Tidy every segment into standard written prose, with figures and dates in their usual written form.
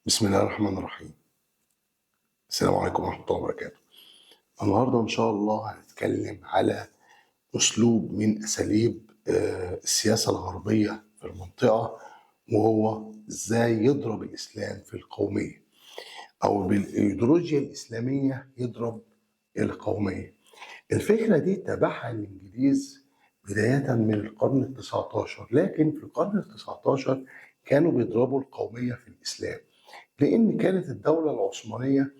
بسم الله الرحمن الرحيم. السلام عليكم ورحمة الله وبركاته. النهاردة إن شاء الله هنتكلم على أسلوب من أساليب السياسة الغربية في المنطقة، وهو إزاي يضرب الإسلام في القومية، أو بالإيديولوجيا الإسلامية يضرب القومية. الفكرة دي تبعها الإنجليز بداية من القرن التسعتاشر، لكن في القرن التسعتاشر كانوا بيضربوا القومية في الإسلام، لأن كانت الدولة العثمانية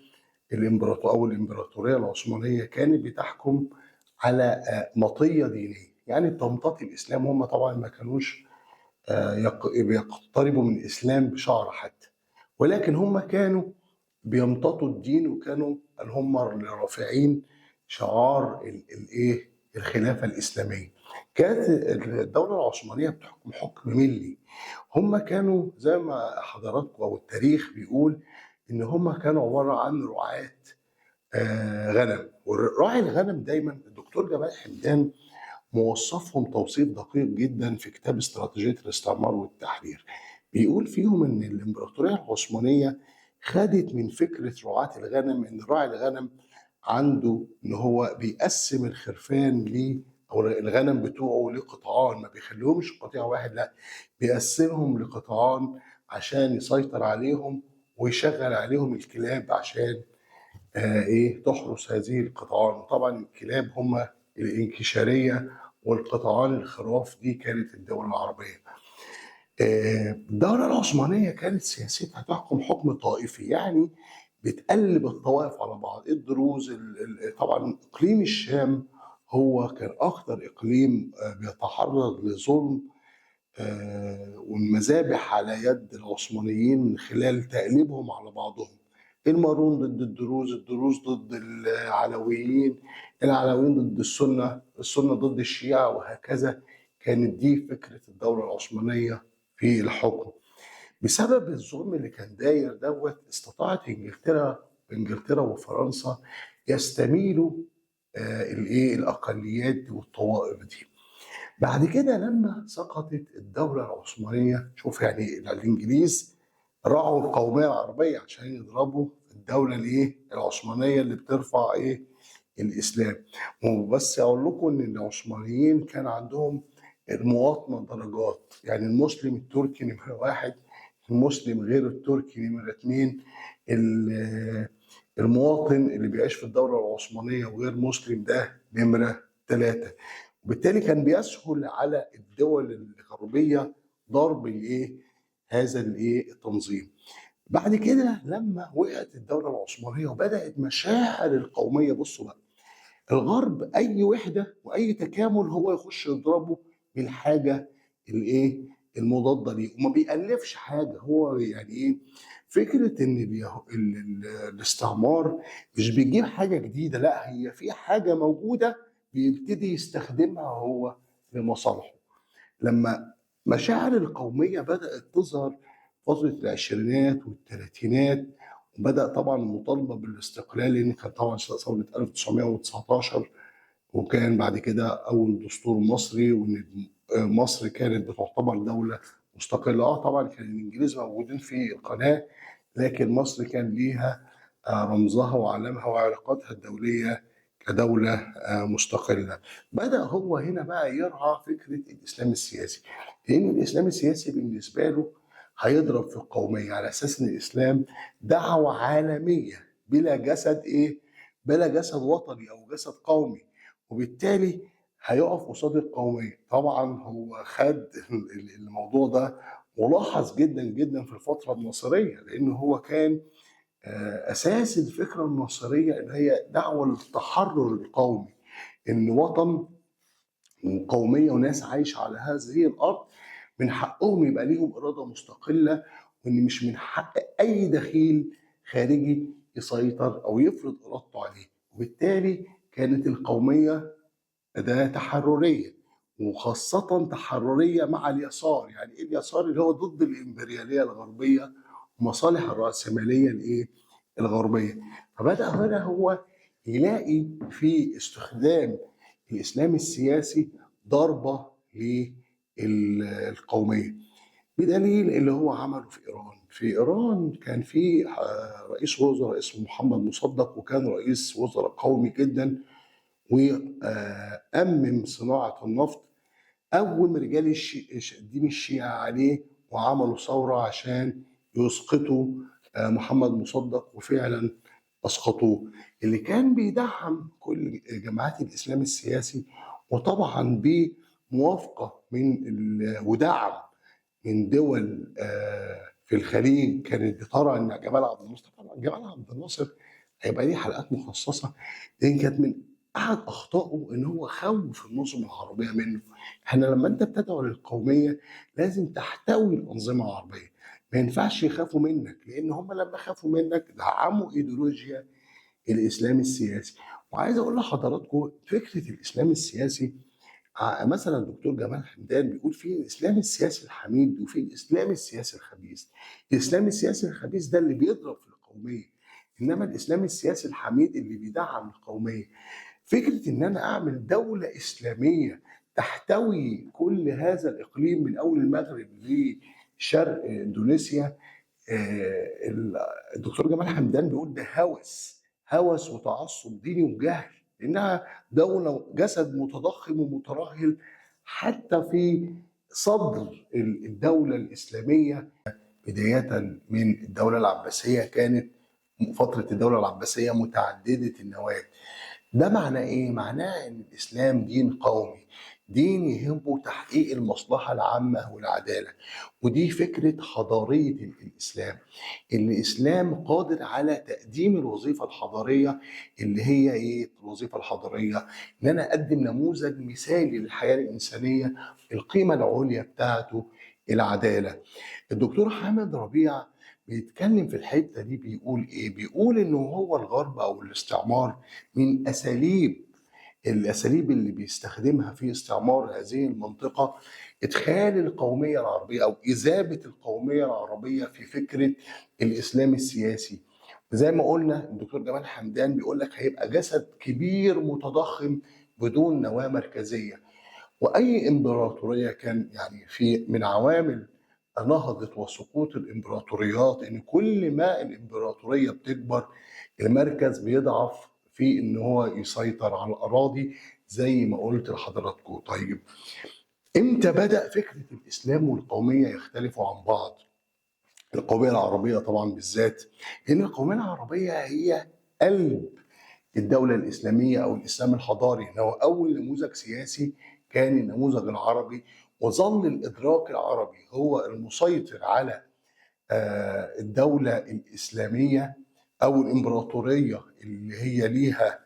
أو الإمبراطورية العثمانية كانت بتحكم على مطية دينية، يعني بتمتطي الإسلام. هم طبعا ما كانوش بيقتربوا من الإسلام بشعر حتى، ولكن هم كانوا بيمتطوا الدين، وكانوا اللي هم الرافعين شعار الخلافة الإسلامية. كانت الدولة العثمانية بتحكم حكم ملي. هم كانوا زي ما حضراتكم أو التاريخ بيقول إن هم كانوا عبارة عن رعاة غنم، وراعي الغنم دايما الدكتور جمال حمدان موصفهم توصيف دقيق جدا في كتاب استراتيجية الاستعمار والتحرير، بيقول فيهم إن الإمبراطورية العثمانية خدت من فكرة رعاة الغنم، إن راعي الغنم عنده إن هو بيقسم الخرفان ليه أو الغنم بتوعه لقطعان، ما بيخليهمش قطيع واحد، لا بيقسمهم لقطعان عشان يسيطر عليهم ويشغل عليهم الكلاب عشان تحرس هذه القطعان. وطبعا الكلاب هم الانكشارية والقطعان الخراف، دي كانت الدولة العربية. الدولة العثمانية كانت سياستها تحكم حكم طائفي، يعني بتقلب الطوائف على بعض. الدروز، طبعا اقليم الشام هو كان اكتر اقليم بيتعرض لظلم والمذابح على يد العثمانيين من خلال تقليبهم على بعضهم. المارون ضد الدروز، الدروز ضد العلويين، العلويين ضد السنة، السنة ضد الشيعة، وهكذا. كانت دي فكرة الدولة العثمانية في الحكم. بسبب الظلم اللي كان داير دوت، استطاعت انجلترا وفرنسا يستميلوا الاقليات والطوائف دي. بعد كده لما سقطت الدولة العثمانية، شوف يعني الانجليز راعوا القومية العربية عشان يضربوا الدولة العثمانية اللي بترفع الإسلام. وبس أقول لكم إن العثمانيين كان عندهم المواطنة درجات، يعني المسلم التركي نمرة 1، المسلم غير التركي نمرة 2، المواطن اللي بيعيش في الدولة العثمانية وغير مسلم ده نمرة 3. وبالتالي كان بيسهل على الدول الغربية ضرب هذا التنظيم. بعد كده لما وقعت الدولة العثمانية وبدأت مشاعر القومية، بصوا بقى الغرب أي وحدة وأي تكامل هو يخش يضربه بالحاجة المضادة ليه، وما بيألفش حاجة. هو يعني إيه فكرة إن الاستعمار مش بيجيب حاجة جديدة، لا هي في حاجة موجودة بيبتدي يستخدمها هو لمصالحه. لما مشاعر القومية بدأت تظهر فترة العشرينات والثلاثينات، وبدأ طبعا المطالبة بالاستقلال، لأن كان طبعا ثورة 1919، وكان بعد كده أول دستور مصري، وإن مصر كانت بتعتبر دولة مستقلة. طبعا كان الإنجليز موجودين في القناة، لكن مصر كان ليها رمزها وعلمها وعلاقاتها الدولية كدولة مستقلة. بدأ هو هنا بقى يرعى فكرة الإسلام السياسي، لأن الإسلام السياسي بالنسبة له هيضرب في القومية على أساس إن الإسلام دعوة عالمية بلا جسد بلا جسد وطني أو جسد قومي، وبالتالي هيقف قصاد القومية. طبعا هو خد الموضوع ده ملاحظ جدا جدا في الفترة الناصرية، لأن هو كان أساس الفكرة الناصرية إن هي دعوة للتحرر القومي، إن وطن وقومية وناس عايشة على هذه الأرض من حقهم يبقى ليهم إرادة مستقلة، وإن مش من حق أي دخيل خارجي يسيطر أو يفرض إرادته عليه. وبالتالي كانت القومية أداة تحررية، وخاصة تحررية مع اليسار. يعني إيه اليسار؟ اللي هو ضد الإمبريالية الغربية ومصالح الرأسمالية الغربية. فبدأ هنا هو يلاقي في استخدام الإسلام السياسي ضربة للقومية، بدليل اللي هو عمله في إيران. في إيران كان في رئيس وزراء اسمه محمد مصدق، وكان رئيس وزراء قومي جدا وأمم صناعة النفط. قوم رجال الدين الشيعة عليه وعملوا ثورة عشان يسقطوا محمد مصدق، وفعلا أسقطوه. اللي كان بيدعم كل جماعات الإسلام السياسي، وطبعا بموافقة من ودعم من دول في الخليج كانت بترى ان جمال عبد الناصر، طبعا جمال عبد الناصر هيبقى ليه حلقات مخصصة، لان كانت من احد اخطائه ان هو خوف النظم العربية منه. احنا لما انت بتدعو للقوميه لازم تحتوي الانظمة العربية، ما ينفعش يخافوا منك، لان هم لما خافوا منك دعموا ايديولوجيا الاسلام السياسي. وعايز اقول لحضراتكم فكرة الاسلام السياسي، مثلا الدكتور جمال حمدان بيقول في الاسلام السياسي الحميد وفي الاسلام السياسي الخبيث. الاسلام السياسي الخبيث ده اللي بيضرب في القومية، انما الاسلام السياسي الحميد اللي بيدعم القومية. فكرة ان انا اعمل دولة اسلامية تحتوي كل هذا الاقليم من اول المغرب لشرق اندونيسيا، الدكتور جمال حمدان بيقول ده هوس، هوس وتعصب ديني وجهل، لانها دولة جسد متضخم ومترهل حتى في صدر الدولة الاسلامية. بداية من الدولة العباسية، كانت فترة الدولة العباسية متعددة النواة. ده معناه ايه؟ معناه ان الاسلام دين قومي، دين يهمه تحقيق المصلحة العامة والعدالة، ودي فكرة حضارية الاسلام. الاسلام قادر على تقديم الوظيفة الحضارية، اللي هي ايه الوظيفة الحضارية؟ ان انا اقدم نموذج مثالي للحياة الانسانية، القيمة العليا بتاعته العدالة. الدكتور حامد ربيع بيتكلم في الحتة دي، بيقول ايه؟ بيقول انه هو الغرب او الاستعمار من الاساليب اللي بيستخدمها في استعمار هذه المنطقة ادخال القومية العربية او اذابه القومية العربية في فكرة الاسلام السياسي. زي ما قلنا الدكتور جمال حمدان بيقول لك هيبقى جسد كبير متضخم بدون نواه مركزية. واي امبراطورية كان يعني في من عوامل نهضة وسقوط الامبراطوريات ان كل ما الامبراطورية بتكبر المركز بيضعف في ان هو يسيطر على الاراضي زي ما قلت لحضراتكم. طيب امتى بدأ فكرة الاسلام والقومية يختلفوا عن بعض؟ القومية العربية طبعا بالذات، لان القومية العربية هي قلب الدولة الإسلامية أو الإسلام الحضاري، إن هو أول نموذج سياسي كان النموذج العربي، وظل الإدراك العربي هو المسيطر على الدولة الإسلامية أو الإمبراطورية اللي هي ليها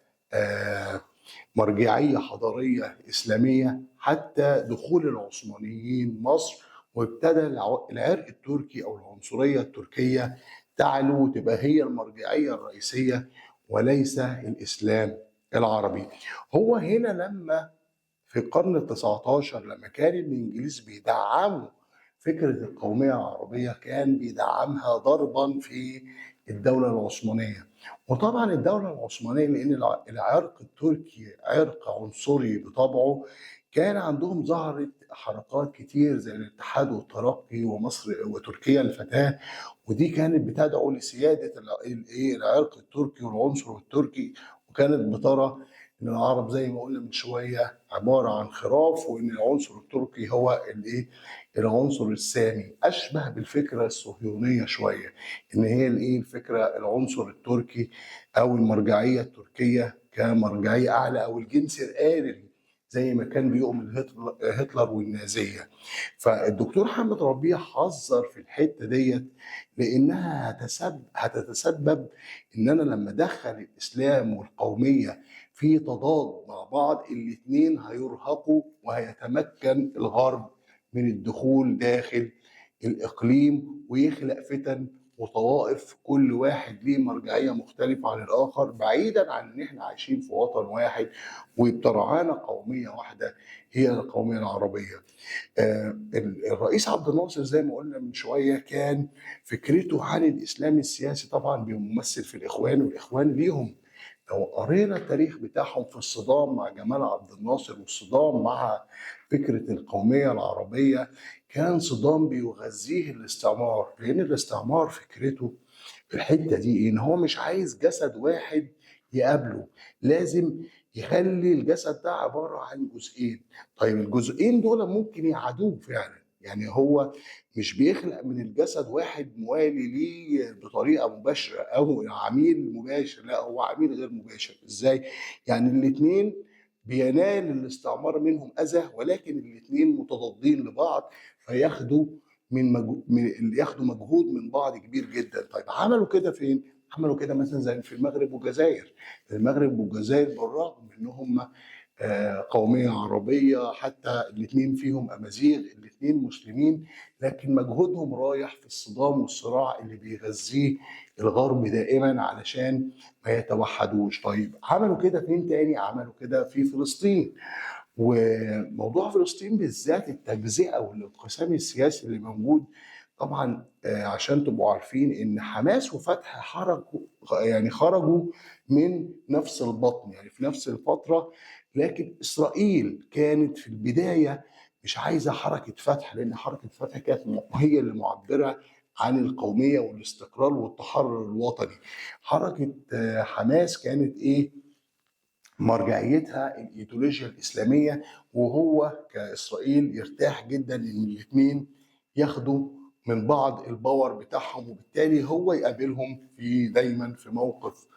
مرجعية حضارية إسلامية حتى دخول العثمانيين مصر، وابتدى العرق التركي أو العنصرية التركية تعلو وتبقى هي المرجعية الرئيسية وليس الإسلام العربي. هو هنا لما في القرن ال19 لما كان الإنجليز بيدعموا فكرة القومية العربية كان بيدعمها ضربا في الدولة العثمانية. وطبعا الدولة العثمانية لأن العرق التركي عرق عنصري بطبعه، كان عندهم ظهرت حركات كتير زي الاتحاد والترقي ومصر وتركيا الفتاة، ودي كانت بتدعو لسيادة العرق التركي والعنصر التركي، وكانت بترى ان العرب زي ما قلنا من شوية عبارة عن خراف، وان العنصر التركي هو العنصر السامي، اشبه بالفكرة الصهيونية شوية، ان هي الفكرة العنصر التركي او المرجعية التركية كمرجعيه اعلى، او الجنس الآري زي ما كان بيؤمن هتلر والنازيه. فالدكتور حامد ربيع حذر في الحتة ديت، لانها هتتسبب ان انا لما ادخل الاسلام والقوميه في تضاد مع بعض، الاثنين هيرهقوا وهيتمكن الغرب من الدخول داخل الاقليم ويخلق فتن وطوائف، كل واحد ليه مرجعية مختلفة عن الاخر، بعيدا عن ان احنا عايشين في وطن واحد وبترعانا قومية واحدة هي القومية العربية. الرئيس عبد الناصر زي ما قلنا من شوية كان فكرته عن الاسلام السياسي طبعا بيمثل في الاخوان، والاخوان ليهم لو قرينا التاريخ بتاعهم في الصدام مع جمال عبد الناصر والصدام مع فكرة القومية العربية، كان صدام بيغذيه الاستعمار، لأن الاستعمار فكرته في الحتة دي إن هو مش عايز جسد واحد يقابله، لازم يخلي الجسد ده عبارة عن جزئين. طيب الجزئين دول ممكن يعادوه فعلا، يعني هو مش بيخلق من الجسد واحد موالي ليه بطريقة مباشرة أو عميل مباشر، لا هو عميل غير مباشر. إزاي؟ يعني الاثنين بينال الاستعمار منهم أذى، ولكن الاثنين متضادين لبعض، فياخدوا ياخدوا مجهود من بعض كبير جدا. طيب عملوا كده فين؟ عملوا كده مثلا زي في المغرب والجزائر. المغرب والجزائر بالرغم ان هم قومية عربية، حتى الاثنين فيهم أمازيغ، الاثنين مسلمين، لكن مجهودهم رايح في الصدام والصراع اللي بيغذيه الغرب دائما علشان ما يتوحدوش. طيب عملوا كده فين تاني؟ عملوا كده في فلسطين. وموضوع فلسطين بالذات التجزئة والانقسام السياسي اللي موجود طبعا، عشان تبقوا عارفين ان حماس وفتح حركوا، يعني خرجوا من نفس البطن، يعني في نفس الفترة، لكن اسرائيل كانت في البداية مش عايزة حركة فتح، لان حركة فتح كانت هي اللي معبرة عن القومية والاستقلال والتحرر الوطني. حركة حماس كانت ايه مرجعيتها؟ الايديولوجيا الاسلامية، وهو كاسرائيل يرتاح جدا ان الاثنين ياخدوا من بعض ال power بتاعهم، وبالتالي هو يقابلهم في دايما في موقف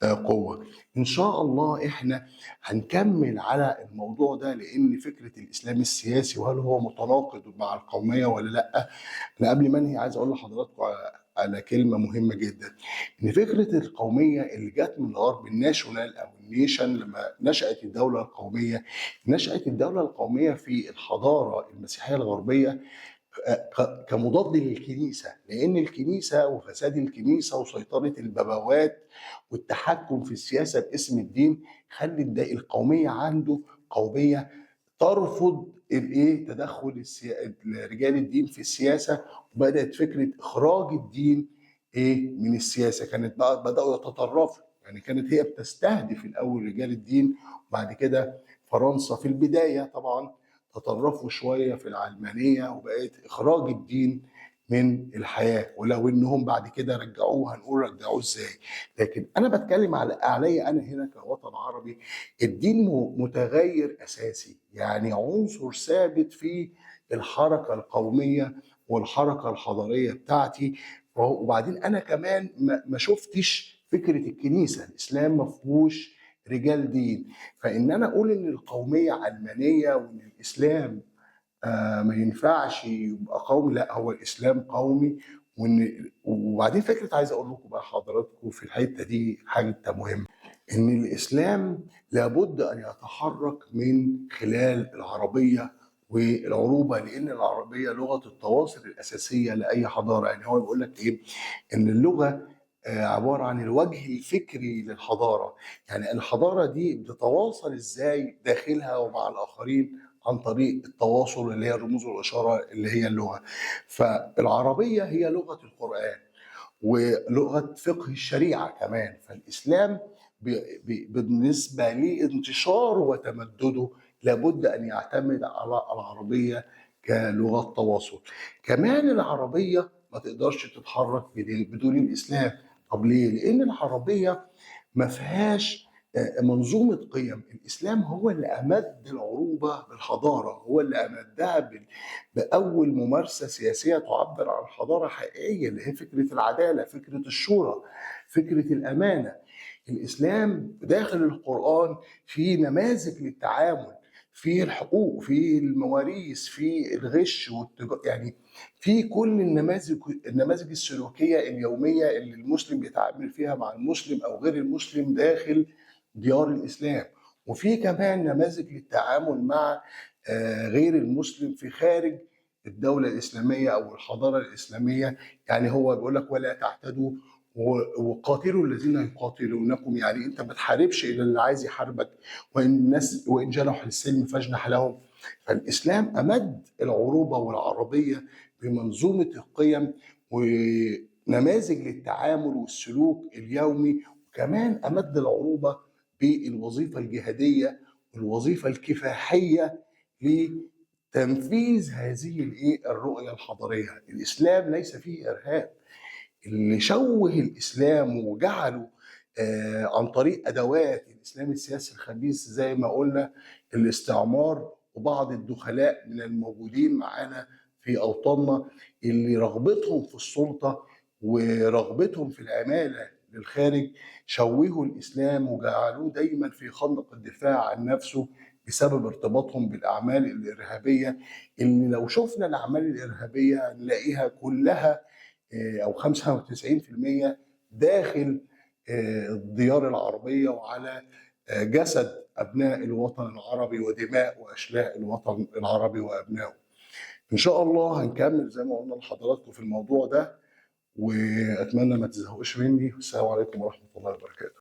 قوة. ان شاء الله احنا هنكمل على الموضوع ده، لان فكرة الاسلام السياسي وهل هو متناقض مع القومية ولا لا. انا قبل ما انهي عايز اقول لحضراتكم على كلمة مهمة جدا، ان فكرة القومية اللي جت من الغرب، ال national او ال nation، لما نشأت الدولة القومية، نشأت الدولة القومية في الحضارة المسيحية الغربية كمضاد للكنيسة، لأن الكنيسة وفساد الكنيسة وسيطرة البابوات والتحكم في السياسة باسم الدين خلت ده القومية عنده قومية ترفض الايه تدخل رجال الدين في السياسة، وبدأت فكرة إخراج الدين ايه من السياسة. كانت بقى بدأوا يتطرفوا، يعني كانت هي بتستهدف الأول رجال الدين، وبعد كده فرنسا في البداية طبعا تطرفوا شوية في العلمانية وبقت إخراج الدين من الحياة، ولو إنهم بعد كده رجعوه هنقول رجعوه إزاي. لكن أنا بتكلم عليا أنا هنا كوطن عربي، الدين متغير أساسي، يعني عنصر ثابت في الحركة القومية والحركة الحضارية بتاعتي. وبعدين أنا كمان ما شفتش فكرة الكنيسة، الإسلام ما فيهوش رجال دين، فإن أنا أقول إن القومية علمانية وإن الإسلام ما ينفعش يبقى قومي، لا هو الإسلام قومي. وبعدين فكرة عايز أقول لكم بقى حضراتكم في الحتة دي حاجة مهمة، إن الإسلام لابد أن يتحرك من خلال العربية والعروبة، لأن العربية لغة التواصل الأساسية لأي حضارة. يعني هو بيقول لك إيه؟ إن اللغة عبارة عن الوجه الفكري للحضارة، يعني الحضارة دي بتتواصل إزاي داخلها ومع الآخرين عن طريق التواصل اللي هي الرموز والإشارة اللي هي اللغة. فالعربية هي لغة القرآن ولغة فقه الشريعة كمان. فالإسلام بالنسبة لانتشاره وتمدده لابد أن يعتمد على العربية كلغة تواصل. كمان العربية ما تقدرش تتحرك بدون الإسلام. طب ليه؟ لأن العربية ما فيهاش منظومة قيم. الإسلام هو اللي أمد العروبة بالحضارة، هو اللي أمدها بأول ممارسة سياسية تعبر عن حضارة حقيقية، اللي هي فكرة العدالة، فكرة الشورى، فكرة الأمانة. الإسلام داخل القرآن في نماذج للتعامل، في الحقوق، في المواريث، في الغش يعني في كل النماذج السلوكية اليومية اللي المسلم بيتعامل فيها مع المسلم أو غير المسلم داخل ديار الإسلام. وفي كمان نماذج للتعامل مع غير المسلم في خارج الدولة الإسلامية أو الحضارة الإسلامية. يعني هو بيقول لك ولا تعتدوا وقاتلوا الذين يقاتلونكم، يعني أنت ما تحاربش إلا اللي عايز يحاربك، وإن جنحوا للسلم فاجنح لهم. فالإسلام أمد العروبة والعربية بمنظومة القيم ونماذج للتعامل والسلوك اليومي، وكمان أمد العروبة بالوظيفة الجهادية والوظيفة الكفاحية تنفيذ هذه الرؤية الحضارية. الإسلام ليس فيه إرهاب. اللي شوه الإسلام وجعله عن طريق أدوات الإسلام السياسي الخبيث زي ما قلنا الاستعمار وبعض الدخلاء من الموجودين معانا في أوطاننا اللي رغبتهم في السلطة ورغبتهم في العمالة للخارج، شوهوا الإسلام وجعلوه دايما في خندق الدفاع عن نفسه بسبب ارتباطهم بالأعمال الإرهابية، اللي لو شفنا الأعمال الإرهابية نلاقيها كلها أو 95% داخل الديار العربية وعلى جسد أبناء الوطن العربي ودماء وأشلاء الوطن العربي وأبنائه. إن شاء الله هنكمل زي ما قلنا لحضراتكم في الموضوع ده، وأتمنى ما تزهقوش مني. والسلام عليكم ورحمة الله وبركاته.